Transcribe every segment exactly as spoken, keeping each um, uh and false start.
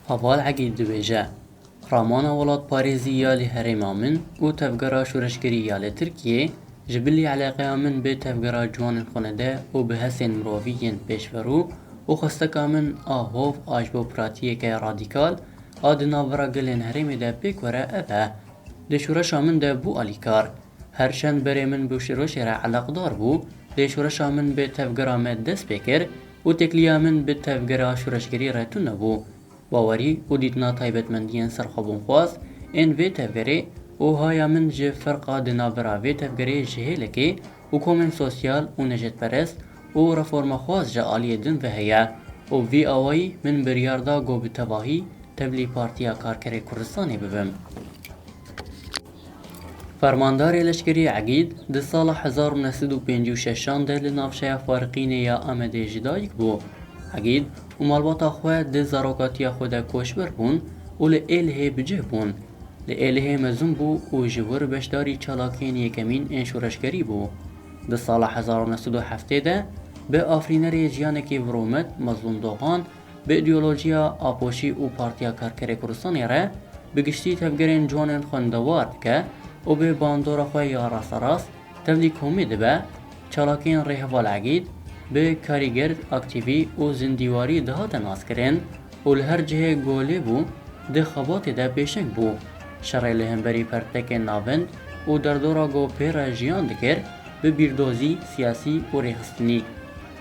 Heval Egîd dibêje, ramana welatparêzî ya li herêma min û tevgera şoreşgerî ya li Tirkiyê ji bilî eleqeya min bi tevgera ciwanên xwenede û bi hestên mirovî yên pêşverû û xwesteka min a hov a ji bo pratiyeke radîkal a di navbera gelên herêmê de pêk were ev e. Di şoreşa min de bû alîkar. Her çend berê min bi şoreşê re eleqdar bû, lê şoreşa min bi tevgera me dest pê kir û têkiliya min bi tevgera şoreşgerî re tune bû. Bawerî û dîtina taybetmendiyên serxwebûnxwaz ên vê tevgerê û haya min ji ferqa di navbera vê tevgerê ji hêlekê û komên sosyal û nejetperest û reformaxwaz ji aliyê din ve heye û vî awayî min biryar da ku bi tevahî tevlî Partiya Karkerê Kurdistanê bibim. Fermandarê leşkerî Egîd di sala hezar û neh sed û pêncî û şeşan de li navçeya Fariqînê ya Amedê ji dayik bû. Egîd û malbata xwe di zarokatiya xwe de koçber bûn û li Êlihê bi cih bûn. Li Êlihê mezin bû û ji wir beşdarî çalakiyên yekemîn ên şoreşgerî bû. Di sala hezar û neh sed û heftê de bi afirînerê jiyanekî virûmet Mezlûm Dogan bi îdeolojiya Apoşî û Partiya Karkerê Kurdistanê re bi giştî tevgerên ciwanên xwendewar dike û bi bandora xwe ya rasterast tevlî komê dibe, çalakiyên rêheval Egîd bi karîger, aktîvî û zindîwarî dihate naskirin û li her cihê ku lê bû di xebatê de pêşeng bû. Şerê li hemberî pertekên navend û derdora ku pê re jiyan dikir, bi bîrdozî, siyasî û rêxistinî.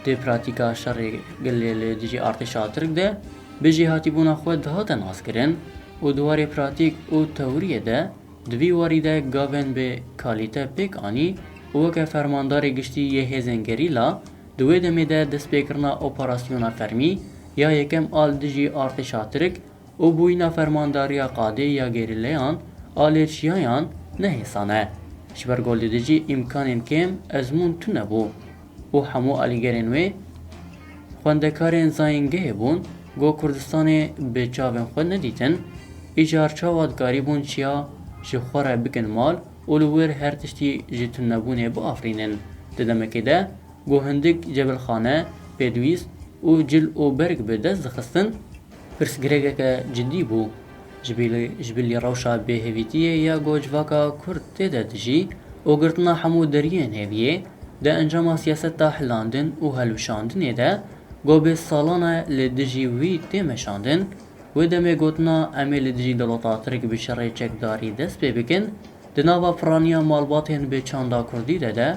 Di pratîka şerê gelê li dijî artêşa Tirk de bi jêhatîbûna xwe dihate naskirin û di warê pratîk û tewriyê de di vî warî de gavên bi kalîte pêk anî û weke fermandarê giştî yê hêzên gerîla di wê demê de destpêkirina operasyona fermî ya yekem a li dijî artêşa Tirk û bûyîna fermandariya qadê ya gerîleyan a li çiyayan ne hêsan e. Ji ber ku li dijî îmkanên kêm ezmûn tune bû û hemû alîgerên wê xwendekarên zayîngehê bûn ku Kurdistanê bi çavên xwe nedîtin, îcar çawa dikarîbûn çiya ji xwe re bikin mal û li wir her tiştî ji tunebûnê biafirînin. Di demekê de ku hindik cebilxane, pêdwîst û cil û berg bi dest dixistin, pirsgirêkeke cidî bû. Ji bilî, ji bilî rewşa bêhêvîtiyê ya ku civaka Kurd tê de dijî û girtina hemû deriyên hêviyê di encama siyaseta hilandin û hilweşandinê de ku bi salan e li dijî wî tê meşandin, wê demê gotina em ê li dijî dewleta Tirk bi şerê çekdarî dest pê bikin, di nava piraniya malbatên bi çanda kurdî de de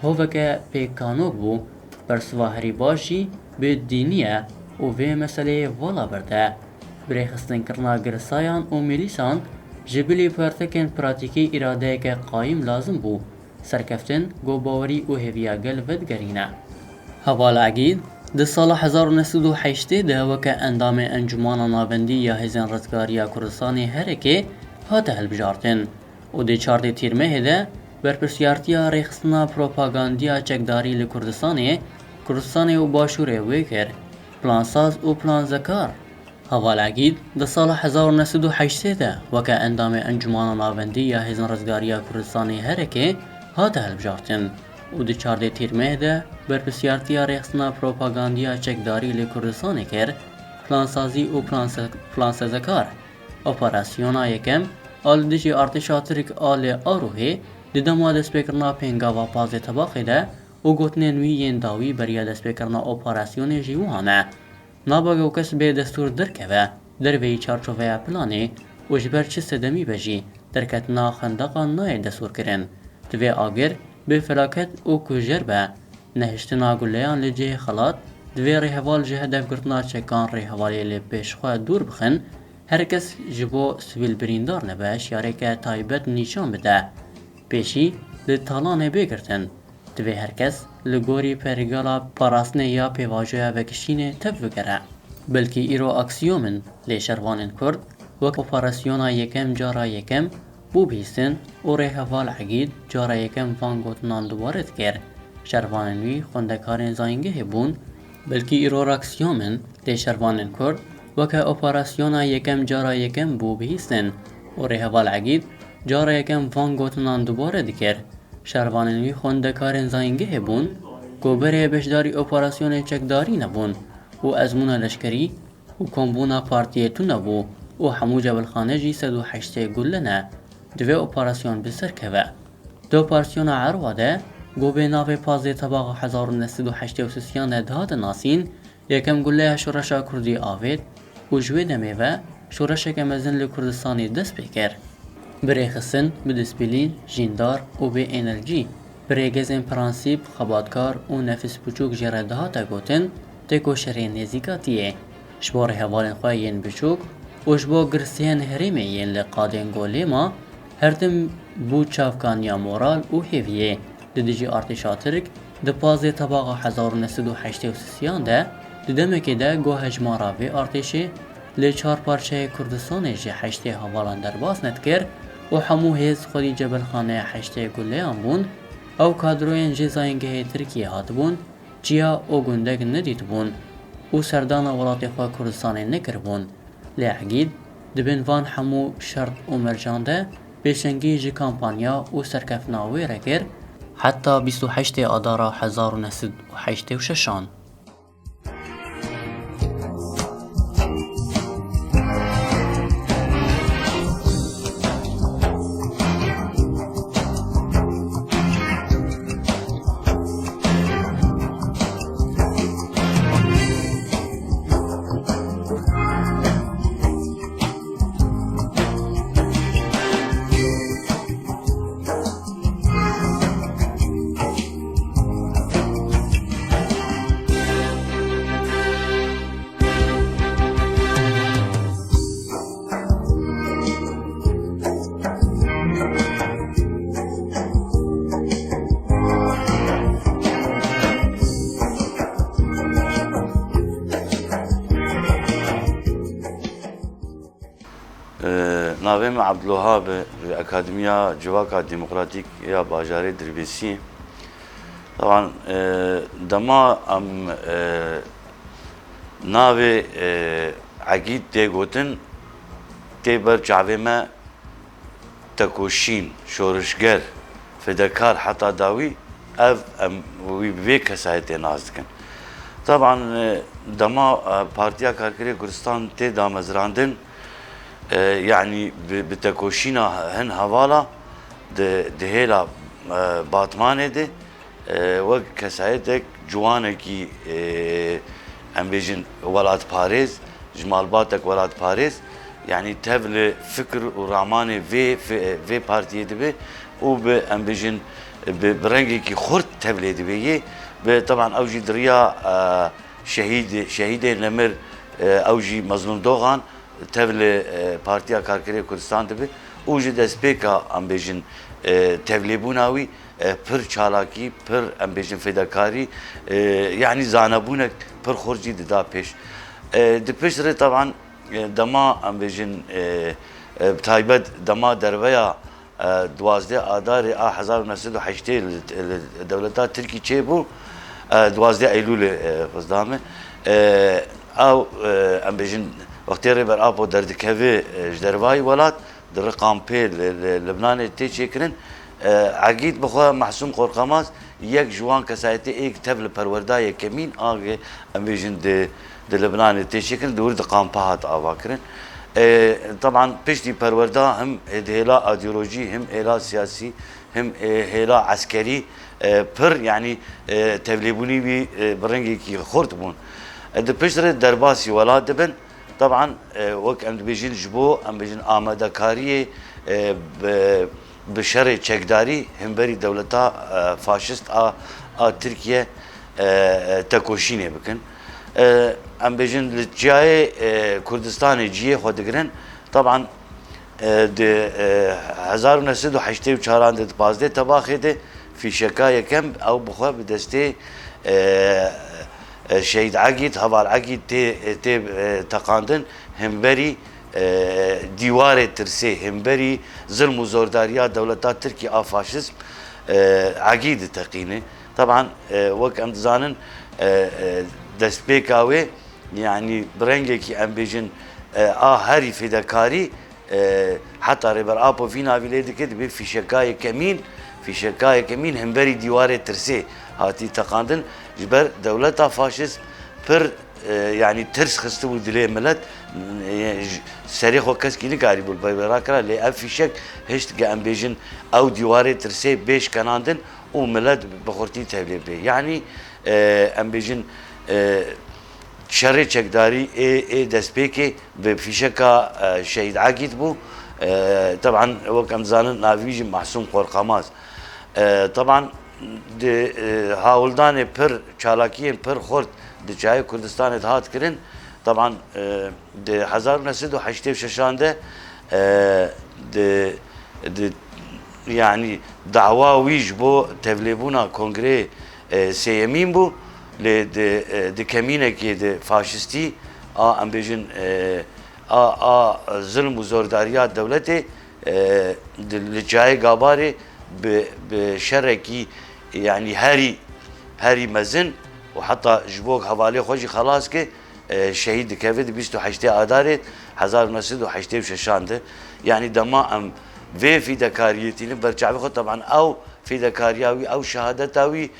hoveke pêkanok bû. Bersiva herî baş jî bi dînî ye û vê meseleyê vala berde. Bi rêxistinkirina girsayan û milîsan ji bilî pertekên pratîkî îradeyeke qayîm lazim bû. Serkeftin, ku bawerî û hêviya gel vedigerîne. Heval Egîd di sala hezar û neh sed û heştê de weke endamê Encûmana Navendî ya Hêzên Rizgariya Kurdistanê, herekê, hate hilbijartin û di çardê Tîrmehê de berpirsiyartiya rêxistina propagandiya çekdarî li Kurdistanê, Kurdistanê û Başûrê wê kir, plansaz û planzekar. Heval Egîd di sala hezar û neh sed û heştê de weke endamê Encûmana Navendî ya Hêzên Rizgariya Kurdistanê, herekê, hate hilbijartin û di çardê Tîrmehê de berpirsiyartiya rêxistina propagandiya çekdarî li Kurdistanê kir, plansazî û planse-, plansezekar. Operasyona yekem a li dijî artêşa Tirk a li Arohê di dema destpêkirina pêngava pazdeh Tebaxê de û gotinên wî yên dawî beriya destpêkirina operasyonê jî wiha ne. Nabe ku kes bê destûr derkeve, derveyî çarçoveya planê û ji ber çi sedemî be jî derketina xendeqan nayê destûrkirin. Divê agir bi felaket û kujer be. Nehiştina guleyan li cihê xelat, divê rêheval ji hedefgirtina çekan rêhevalê li pêş xwe dûr bixin, her kes ji bo sivîl birîndar nebe şiyareke taybet nîşan bide. Pêşî li talanê bê girtin. Divê her kes li gorî pergala parastinê ya pêvajoya vekişînê tev bigere. Belkî îro aksiyom in, lê şervanên Kurd wek operasyona yekem cara yekem bû bihîstin û rêheval Egîd cara yekem van gotinan dubare dikir. Şervanên wî xwendekarên zayîngehê bûn. Belkî îro raksiyom in, lê şervanên Kurd weke operasyona yekem cara yekem bû bihîstin û rêheval Egîd cara yekem van gotinan dubare dikir. Şervanên wî xwendekarên zayîngehê bûn ku berê beşdarî operasyonê çekdarî nebûn û ezmûna leşkerî û kombûna partiyê tune bû û hemû cebilxane jî sed û heştê gulle ne. Divê operasyon bi ser keve. Di operasyona Erwa de, ku bê navê pazdeh Tebaxa hezar û neh sed û heştê û sisiyan de dihate nasîn, yekem gulleya şoreşa Kurdî avêt û ji wê demê ve şoreşeke mezin li Kurdistanê dest pê kir. Bi rêxistin, bi destpîlîn, jîndar û bê ênelcî, bi rêgezên prensîp, xebatkar û nefis biçûk jê re dihate gotin, têkoşerê nêzîkatiyê. Ji bo rêhevalên xwe yên biçûk û ji bo girsiyên herêmê yên li qadên golê ma, her tim bû çavkaniya moral û hêviyê. Li dijî artêşa Tirk di pazdeh Tebaxa hezar û neh sed û heştê û sisiyan de, di demekê de ku hejmara vê artêşê li çar parçeyê Kurdistanê ji heştê hevalan derbas nedikir û hemû hêz xwedî cebilxaneya heştê guleyan bûn, ew kadroyên jê zayîngehê Tirkiyê hatibûn, çiya û gundek nedîtibûn û serdana welatê xwe Kurdistanê nekiribûn. Lê Egîd di bin van hemû şert û mercan de pêşengî ji kampanya û serkeftina wê re kir, heta bîst û heştê Adara hezar û neh sed û heştê û şeş an. Navê min Abdulwehab e, li Akademiya Civaka Demokratîk ya Bajarê Dirbêsiyê. Taban, e, dema em, e, navê, e, Egîd tê gotin, tê ber çavê me tekoşîn, şorişger, fedekar heta dawî, ev em wî bi vê kesayetê nas dikin. Taban, e, dema, e, Partiya Karkerê Kurdistan tê damezrandin, e, yanî bi, bi tekoşîna hin hevala di, di hêla, e, Batmanê de, e, wek kesayetek ciwanekî, e, em bêjin welatparêz, ji malbatek welatparêz, yanî tev li fikir û ramanê vê, vê, vê partiyê dibe û bi, em bêjin, bi, bi rengekî xurt tev lê dibe yê. Bi, teban ew jî di riya, e, şehîd, şehîdê nemir, e, ew jî Mezlûm Dogan, tev li, e, Partiya Karkerê Kurdistan dibe û ji destpêka, em bêjin, e, tevlêbûna wî, e, pir çalakî, pir, em bêjin, fedakarî, e, yanî zanebûnek pir xurt jî dida pêş. E, di pişt re teban, e, dema, em bêjin, e, e, bi taybet dema derbeya e, duwazdeh Adarê a hezar û neh sed û heştê li, li dewleta Tirkî çêbû, e, duwazdeh Eylûlê, e, xizdame. E, ew, e, em bêjin, wextê Rêber Apo derdikeve, e, ji dervayî welat, di ri kampê li, li Libnanê tê çêkirin. E, Egîd bi xwe Mehsûm Qorqemaz yek ji wan kesayetê ê tev li perwerda yekemîn a, em bêjin, di, di Libnanê tê çêkirin, di wir di kampa hat avakirin. E, teban piştî perwerda him di hêla îdeolojî, him hêla siyasî, him, e, hêla eskerî, e, pir, yanî, e, tevlêbûnî wî, e, bi rengekî xurt bûn. E, di pişt re derbasî welat dibin. Teban, e, wek em dibêjin, ji bo, em bêjin, amadekariyê, e, bi, bi şerê çekdarî hemberî dewleta, e, faşist a, a Tirkiye, e, e, tekoşînê bikin. E, em bêjin, li çiyayê, e, Kurdistanê cihê xwe digirin. Teban, e, di, e, hezar û neh sed û heştê û çaran de, di pazdeh Tebaxê de fîşeka yekem ew bi xwe bi destê, e, e, Şehîd Egîd, Heval Egîd tê, tê, e, teqandin, hemberî, e, dîwarê tirsê, hemberî zilm û zordariya dewleta Tirkî a faşizm, e, Egîd teqîne. Teban, e, wek em dizanin, e, e, destpêka wê, yanî bi rengekî, em bêjin, e, a herî fêdekarî, e, heta Rêber Apo vî navî lê dike, dibê fîşeka yekemîn, fîşeka yekemîn hemberî dîwarê tirsê hatî teqandin. Ji ber dewleta faşist pir, e, yanî tirs xistibû dilê milet, e, j-, serê xwe keskî nikarîbû li peyvê rakira, lê ev fîşek hişt ke em bêjin ew dîwarê tirsê bê şikenandin û milet bi xurtî tevlê bê. Yanî, e, em bêjin, e, şerê çekdarî ê, ê destpêkê bi fîşeka, e, Şehîd Egîd bû. E, teban wek em dizanin navî wî jî Mahsûm Qorxamaz. E, teban di, e, hawldanê pir, çalakiyên pir xurt di çiyayê Kurdistanê de hat kirin. Teban, e, di hezar û neh sed û heştê û şeşan de, e, di, di, yanî dawa wî ji bo tevlêbûna kongreyê, e, sêyemîn bû. Lê di, e, di kemînekê di faşistî a, em bêjin, e, a, a zilm û zordariya dewletê, e, di, li çiyayê Gabarê bi, bi şerekî, yanî herî, herî mezin û heta ji bo hevalê xwe jî xelas ke, e, şehîd dikeve di bîst û heştê Adarê hezar û neh sed û heştê û şeşan de. Yanî dema em vê fîdekariyê tînin ber çavê xwe, teban ew fîdekariya wî, ew şehadeta wî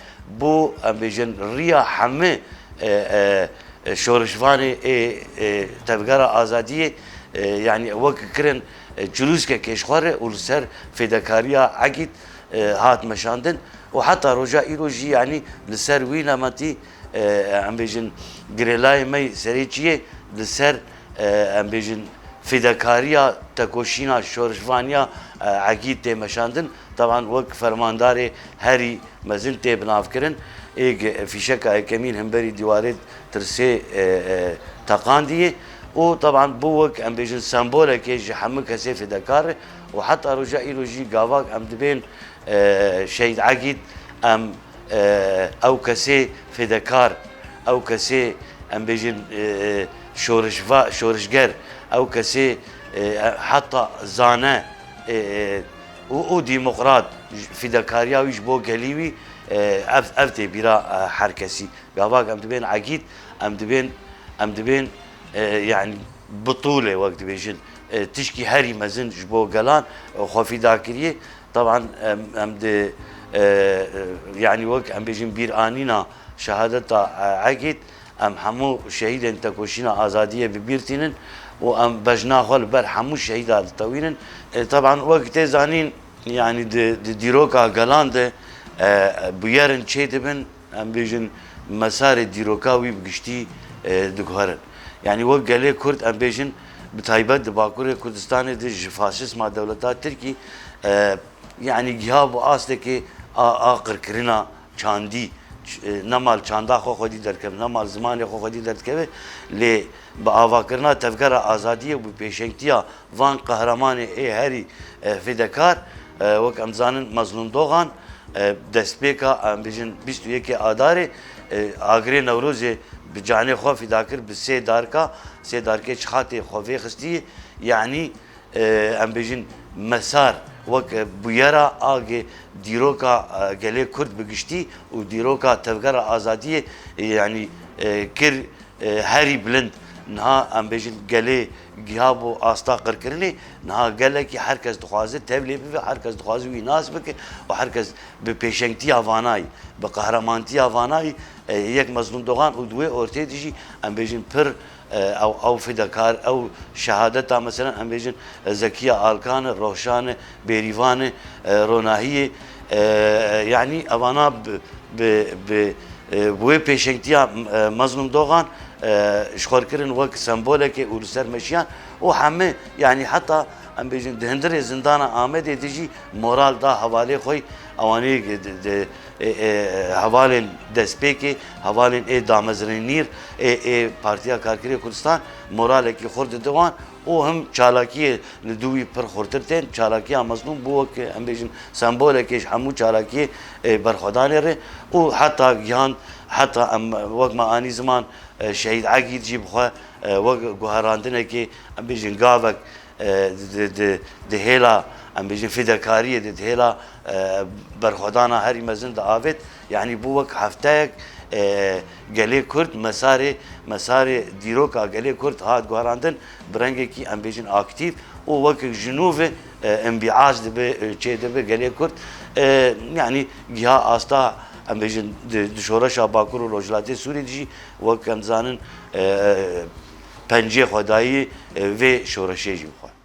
bû, em bêjin, riya hemî, e, e, e, şorişvanê ê, e, Tevgera Azadiyê, e, yanî wek kirin, e, çirûskekê ji xwe re û li ser fêdekariya Egîd, e, hat meşandin û heta roja îro jî, yanî li ser wî nemetî, e, em bêjin, girêlayê me yê serê çiyê li ser, e, em bêjin, fîdekariya tekoşîna şorişvaniya, e, Egîd tê meşandin. Teban wek fermandarê herî mezin tê binavkirin, ê ge-, fîşeka yekemîn himberî dîwarê tirsê, e, e, teqandiyê û teban bû wek, em bêjin, sembolekê ji hemû kesê fidekar e û heta roja îro jî gavak em dibên, e, Şehîd Egîd, em, e, ew kesê fidekar, ew kesê, em bêjin, e, e, şorişva-, şorişger, ew kesê, e, e, heta zane, e, e, û, û demokrat, fidekariya wî ji bo gelî wî, e, ev, ev tê bîra, e, her kesî. Gavak em dibên Egîd, em dibên, em dibên, e, yanî bitûlê wek dibêjin, e, tişkî herî mezin ji bo gelan, e, xwe fîda kiriye. Teban em, em di, e, e, yanî wek em bêjin bîranîna şehadeta, e, Egîd, em hemû şehîdên tekoşîna azadiyê bi bîr tînin û em bejna xwe li ber hemû şehîda ditewînin. E, teban wek tê zanîn, yanî di, di dîroka gelan de, e, bûyerin çêdibin, em bêjin mesarê dîroka wî bi giştî, e, diguherin. Yanî wek gelê Kurd em bêjin, bi taybet di Bakurê Kurdistanê de ji faşîzma dewleta Tirkî, e, yanî giha bû astekê a, a qirkirina çandî, ç-, e, nema li çanda xwe xwedî derdikeve, nema li zimanê xwe xwedî derdikeve, lê bi avakirina Tevgera Azadiyê û bi pêşengtiya van qehremanê ê herî, e, fidekar, e, wek em dizanin Mezlûm Dogan, e, destpêka, em bêjin bîst û yekê Adarê, e, agirê Newrozê bi canê xwe fida kir, bi sê darka, sê darkê çixatê xwe vê xistî, yanî, e, em bêjin mesar wek, e, bûyera agê dîroka, e, gelê Kurd bi giştî û dîroka Tevgera Azadiyê, e, yanî, e, kir, e, herî bilind. Niha em bêjin gelê giha bû asta qirkirinê. Niha gelekî her kes dixwaze tevlê bibe, her kes dixwaze wî nas bike û her kes bi pêşengtiya vanayî, bi qehremantiya vanayî, e, yek Mezlûm Dogan û di wê ortê de jî em bêjin pir, e, ew, ew fidekar, ew şehadeta, meselen, em bêjin, e, Zekiya Alkan e, Roşan e, Bêrîvan e, e, Ronahiyê, e, e, yanî evana bi, bi, bi, e, bi wê pêşengtiya, e, Mezlûm Dogan, e, ji xwe kirin wek sembolekê û li ser meşiyan û hemî, yanî heta, em bêjin, di hundirê zindana Amedê de jî moral da hevalê xwe, ewanê di, di, ê, ê, hevalên destpêkê, hevalên ê damezrênîr, ê, ê Partiya Karkerê Kurdistan moralekî xurt dide wan û him çalakiyê li dû wî pir xurtir tên. Çalakiya Mezlûm bû wek, em bêjin, sembolekê ji hemû çalakiyê, ê, berxwedanê re û heta gihand, heta em, wek me anî ziman, e, Şehîd Egîd jî bi xwe, e, wek guherandinekê, em bêjin, gavek, e, di, di, di, di hêla, em bêjin, fîdekariyê de, di hêla, e, berxwedana herî mezin diavêt. Yanî bû wek hefteyek, e, gelê Kurd, mesarê, mesarê dîroka gelê Kurd hat guherandin, bi rengekî, em bêjin, aktîf û wek ji nû ve, e, înbîaz dibe, e, çêdibe gelê Kurd. E, yanî giha asta Em bêjin di, di şoreşa Bakur û Rojhilatê Sûrî de jî wek em dizanin, e, pencê xwe dayî, e, vê şoreşê jî bi xwe.